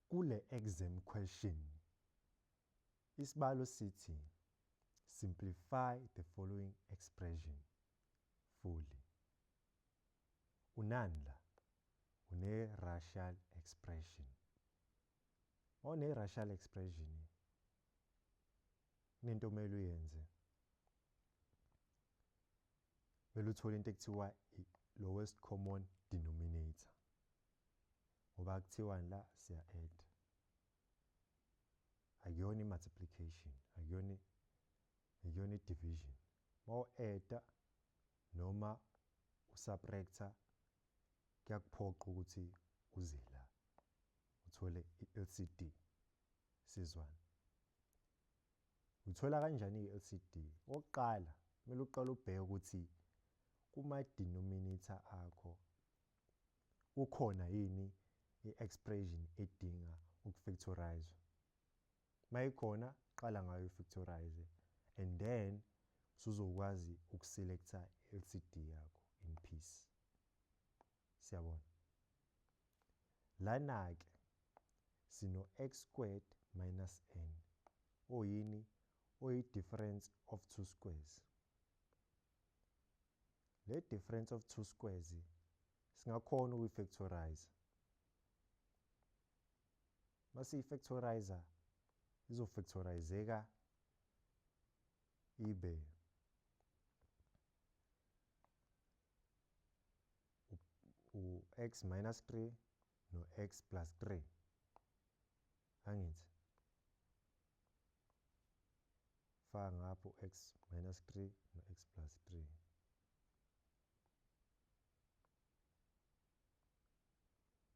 Kule exam question, isibalo sithi simplify the following expression fully. Unani la? Une-racial expression. Mawune-racial expression, kunento okumele uyenze. Kumele uthole into ekuthiwa i-lowest common denominator. Ngoba kuthiwani la siya add. Akuyona i-multiplication, akuyona i-division. Mawu-add noma usubtractor kuyakuphoqa ukuthi uze la uthole i-LCD sizwana. Uthola kanjani i-LCD? Okokuqala kumele uqale ubheke ukuthi kuma-denominator akho kukhona yini i-expression edinga ukufactorize. Mayikhona qala ngayo ufactorize and then usuzokwazi ukuselecta i-LCD yakho in peace. Siyabona. Lana ke sino x squared minus n oyini oyi difference of two squares. Le difference of two squares singakhona ukuyifactorize. Masiyifactorize izofactorizeka ibe u-x minus 3 no-x plus 3. Angithi faka ngapho x minus 3 no-x plus 3.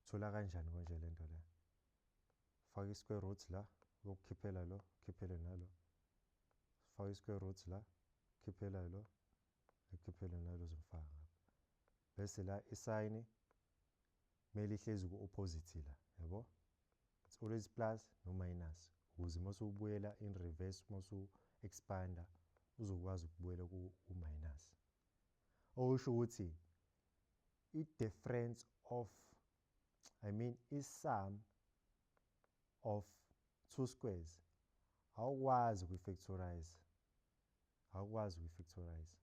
Thola kanjani konje le nto le? Faka i-square root la, ukukhiphela lo, ukhiphele nalo. Faka i-square root la, ukhiphela lo, ukhiphele nalo uzofaka ngapha. Bese la isayini kumele ihlezi ku-opposite la, yabo? It's always plus no minus ukuze uma usubuyela in reverse, uma usu-expanda uzokwazi ukubuyela ku-minus. Okusho ukuthi i-difference of, I mean i-sum of two squares awukwazi ukuyifactorize, awukwazi ukuyifactorize,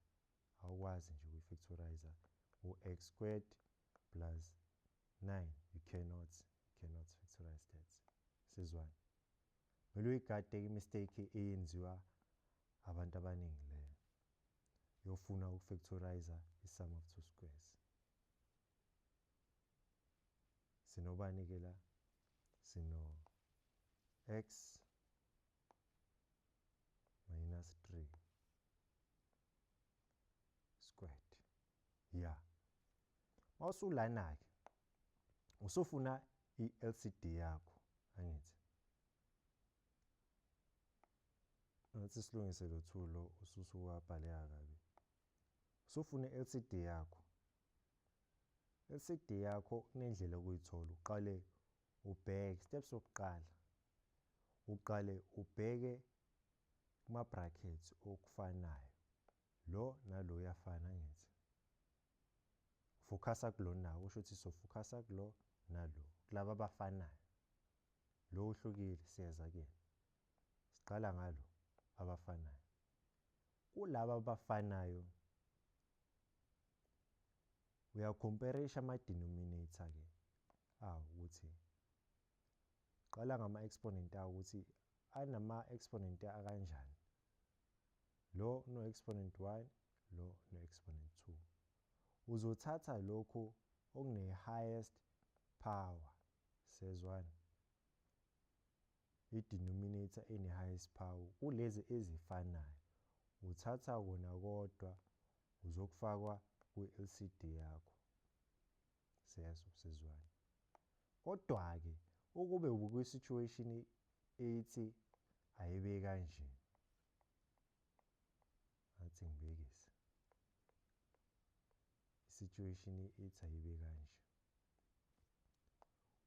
awukwazi nje ukuyifactorize u-x squared plus 9. You cannot factorize that. Sizwane. Kumele uyigade i-mistake eyenziwa abantu abaningi leyo yofuna ukufactorize i-sum of two squares. Sinobani ke la? Sino x minus 3 squared. Yeah. Mawusulana ke usufuna i-LCD yakho, angithi? Ngathi silungise lo 2 lo ususuwabhaleka kabi. Usufuna i-LCD yakho. LCD yakho kunendlela okuyithola. Uqale ubheke steps sokuqala. Uqale ubheke kuma brackets okufanayo. Lo nalo uyafana ngithi. Focusa kulo nawo, kusho ukuthi sofocusa kulo nalo, kulaba abafanayo. Lo uhlukile siyeza kuyena. Siqala ngalo abafanayo. Kulaba abafanayo uyacomparisha ama denominator ke awu ukuthi qala ngama exponent awo ukuthi anama exponent akanjani. Lo no exponent 1, lo no exponent 2. Uzothatha lokho okune highest power, sezwana, i-denominator ene highest power kulezi ezifanayo, uthatha kona kodwa uzokufakwa kwi-LCD yakho. Siyezwa, sizwana. Kodwa ke ukube ubukwi-situation ethi ayibe kanje, athi ngibekise i-situation ethi ayibe kanje,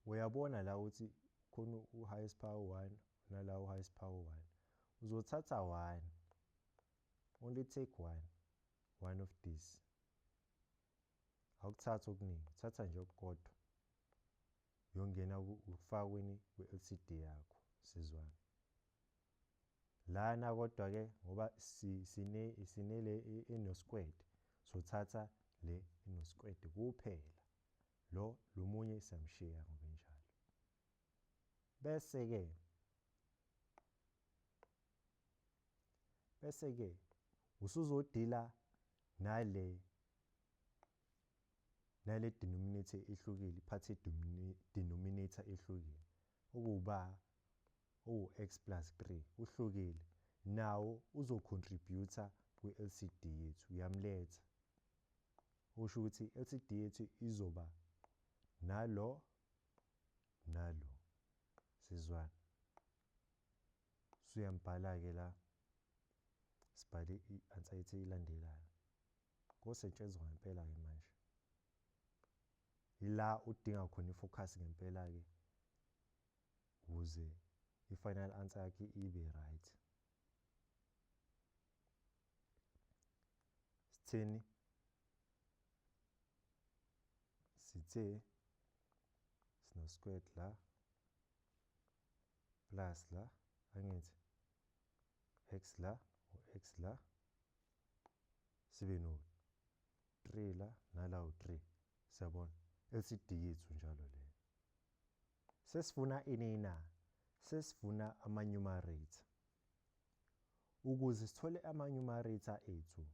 uyabona la ukuthi khona u-highest power 1 nala u-highest power 1, uzothatha 1, only take one of these. Awukuthathi okuningi, uthatha nje okukodwa. Uyongena ukufaka kwini kwi-LCD yakho sizwana. Lana kodwa ke ngoba sinele eno squared, sothatha le eno squared kuphela. Lo lomunye siyamshiya ngokunjalo. Bese ke usuzodila nale denominator ehlukile, iphathe denominator ehlukile okuba u-x plus 3 uhlukile, nawo uzocontributor kwi-LCD yethu, uyamletha. Usho ukuthi i-LCD yethu izoba nalo nalo sizwana. Suyambhala-ke la, sibhale i-answer yethu elandelayo. Kosetshenzwa ngempela-ke manje. Ila udinga khona i-focus ngempela-ke ukuze i-final answer yakhe ibe right. Sitheni? Sithe sino squared la plus la, angithi x la u-x la, sibe no 3 la nala u-3. Siyabona LCD yethu njalo leyo. Sesifuna ini na? Sesifuna ama-numerator. Ukuze sithole ama-numerator ethu,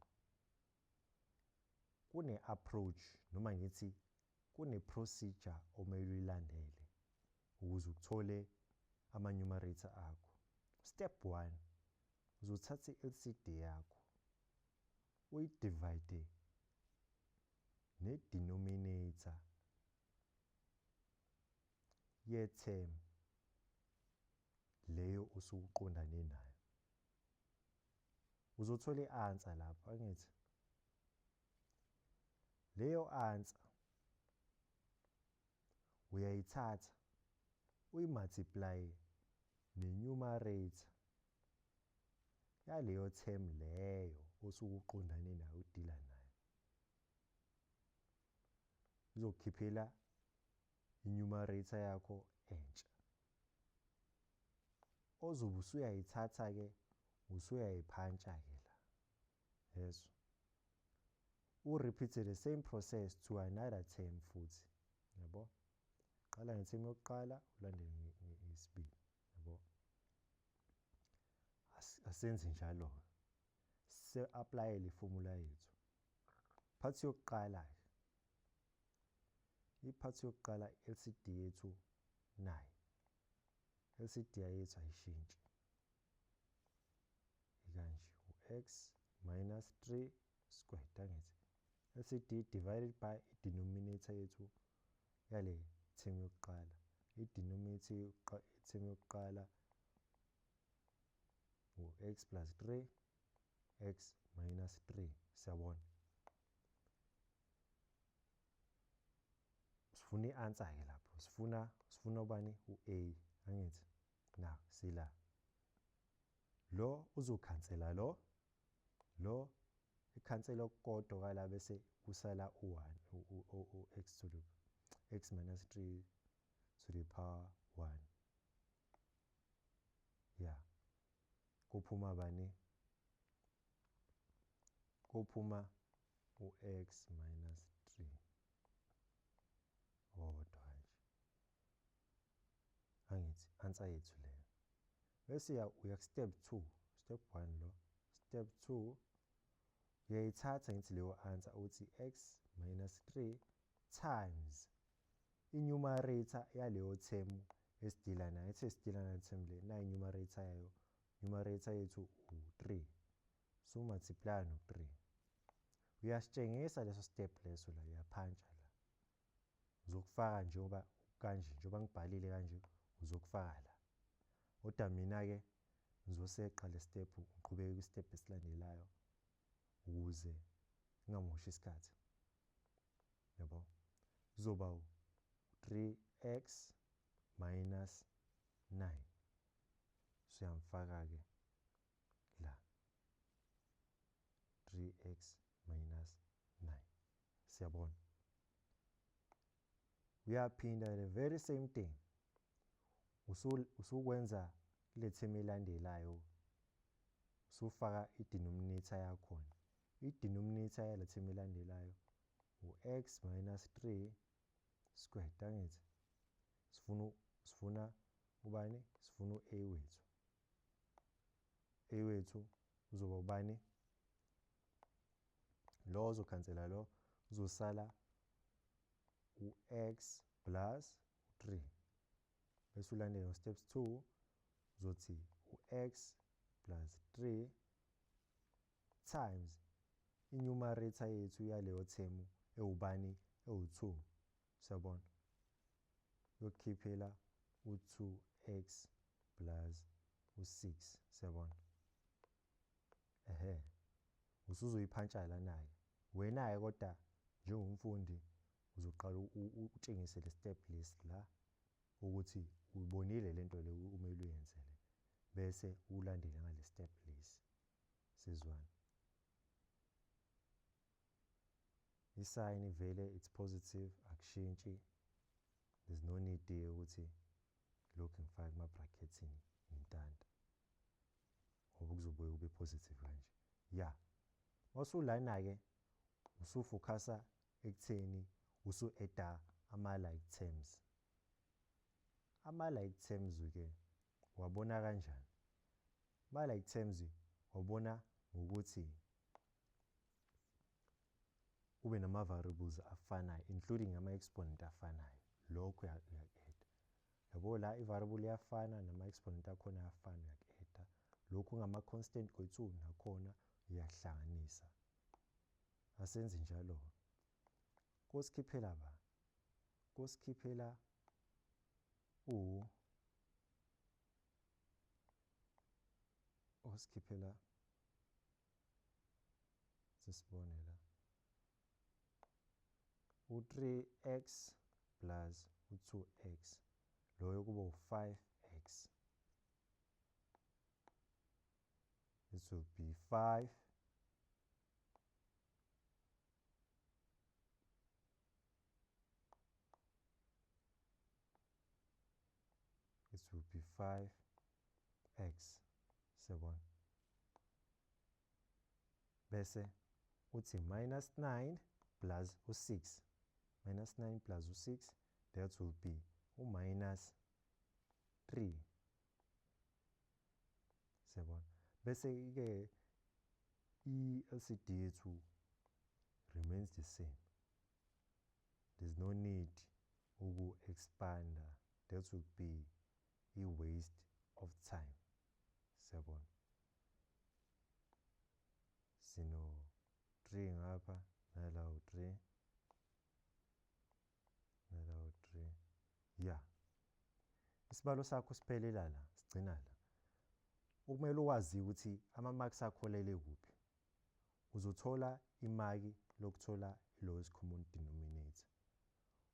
kune-approach noma ngithi kune-procedure omele uyilandele ukuze uthole ama-numerator akho. Step 1, uzothatha i-LCD yakho uyidivide ne-denominator ye-term leyo osukuqondane nayo. Uzothola i-answer lapho, angithi leyo answer uyayithatha uyimultiply ne-numerator yaleyo term leyo osuke uqondane nayo, udila nayo. Izokukhiphela i-numerator yakho entsha ozobe usuyayithatha-ke usuyayiphantsha-ke la. Yeso, u-repeat the same process to another term futhi, yabo. Qala nge-term yokuqala ulandele ngesibili, yabo. Asenze njalo, se-apply le formula yethu. Part yokuqala, i-part yokuqala LCD yethu nayi. LCD yethu ayishintshi, ikanje u-x minus 3 squared, angithi LCD divided by i-denominator yethu yale term yokuqala. I-denominator term yokuqala u-x plus 3 x minus 3. Siyabona, sifuna i-answer ke lapho, sifuna ubani? U-a, angithi na sila lo uzokhansela lo ikhansela okukodwa kala, bese kusala u-1 u-x to the x minus 3 to the power 1. Ya, kuphuma bani? Kuphuma u-x minus 3 owodwa kanje, angithi answer yethu leyo. Bese uya ku-step 2, step 1 lo, step 2 uyayithatha ngithi leyo answer uthi x minus 3 times i-numerator yaleyo term esidila nayo. Ethe sidila nayo term le, nayi numerator yayo, numerator yethu u-3, so multiply no-3. Uyasitshengisa leso step leso la, uyaphantsha la, uzokufaka njengoba kanje, njengoba ngibhalile kanje uzokufaka la. Kodwa mina-ke ngizoseqa le step, ngiqhubeke kwi-step esilandelayo ukuze ngingamoshi isikhathi, yabo. Kuzoba u-3x minus 9, siyamfaka-ke la 3x minus 9. Siyabona, Uyaphinda the very same thing. Usukwenza kule term elandelayo, usufaka i-denominator yakhona. I-denominator yale term elandelayo u-x minus 3 squared, angithi? Sifuna ubani? Sifuna u-a wethu. A wethu uzoba ubani? Lo ozokhansela lo, uzosala u-x plus 3. Bese ulandela ngo-steps 2, uzothi u-x plus 3 times i-numerator yethu yaleyo term ewubani? Ewu-2. Siyabona? Yokukhiphela u-2x plus u-6. Siyabona? Ehhe. Usuzoyiphantsha lana-ke. Wena-ke kodwa njengomfundi uzoqala utshengise le step list la ukuthi uyibonile lento le umele uyenze le, bese ulandele ngale step list. Sizwana? I-sign vele it's positive, akushintshi. There's no need ukuthi lokhu ngifake kuma-brackets-ini ngintanta, ngoba kuzobuye kube positive kanje. Ya, mawusulana-ke usufocusa ekutheni usu-adda ama-like terms. Ama-like terms-ke wabona kanjani? Ama-like terms wabona ngokuthi ube nama-variables afanayo, including ama-exponent afanayo. Lokho uyaku-adda. Yabo la i-variable iyafana nama-exponent akhona ayafana, uyaku-adda. Lokhu ngama-constant kwethu nakhona uyahlanganisa. Asenze njalo. Kosikhiphela ba? Kosikhiphela u osikhiphela sisibone la u-3x plus u-2x, loyo kuba u-5x. This will be 5 it will be 5x. Siyabona? Bese uthi minus 9 plus u-6, minus 9 plus u-6, that will be u-minus 3. Siyabona? Bese ke i-LCD yethu remains the same. There's no need uku-expanda, that would be a waste of time. Siyabona? Sino 3 ngapha, nala u-3, nala u-3. Ya, isibalo sakho siphelela la, sigcina la. Okumele uwazi ukuthi ama-marks akho lele kuphi. Uzothola imaki lokuthola i-lowest common denominator,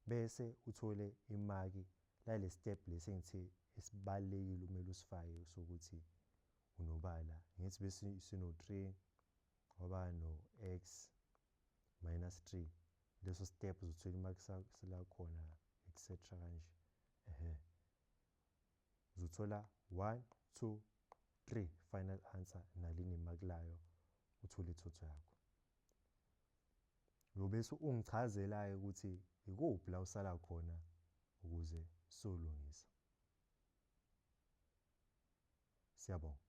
bese uthole imaki lale step lesi engithe esibalulekile kumele usifake sokuthi unobala. Ngithi bese sino 3 waba no x minus 3, leso step uzothola imaki lakhona etc kanje. Ehhe, uzothola 1 2 3 final answer naline imaki layo, uthole ithotho yakho. Uyobese ungichazela-ke ukuthi ikuphi la usala khona ukuze solungisa. Siyabonga.